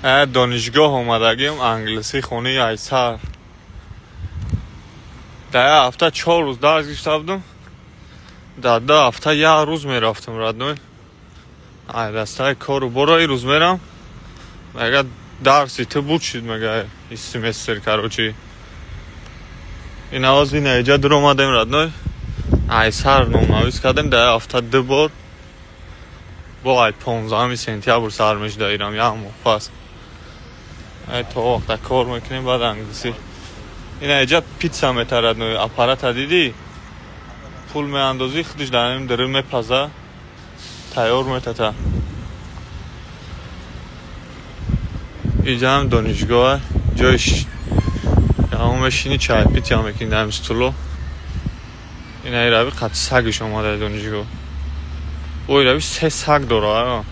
Донишгоҳ омадагим, англисӣ хони айсар. Дар як ҳафта 4 рӯз дарс гирифта будам, дар 2 ҳафта як рӯз мерафтам, родной. Ай дастаи кору боро и рӯз мерам, мега, дарси ту буд шид, мега, и семестр. Короче, ин аваз ина иҷа дуромадем, родной, айсар номнавис кардем. Дар як ҳафта ду бор. Бо ай 15 сентябр сар мешуда ирам, як моҳ пас. Ай то вақта кор мекунем, баъд англисӣ. Ина иҷа питса метарад, аппарата дидӣ? Пул меандозӣ, худиш дар ин дыры мепаза, тайёр метата. Иҷаам донишгоҳа, ҷои ҳамон мешинӣ, чай питья мекунӣ дар ҳами стуло. Ина ирави қад сагиш омада донишгоҳ. О, ирави се саг дора.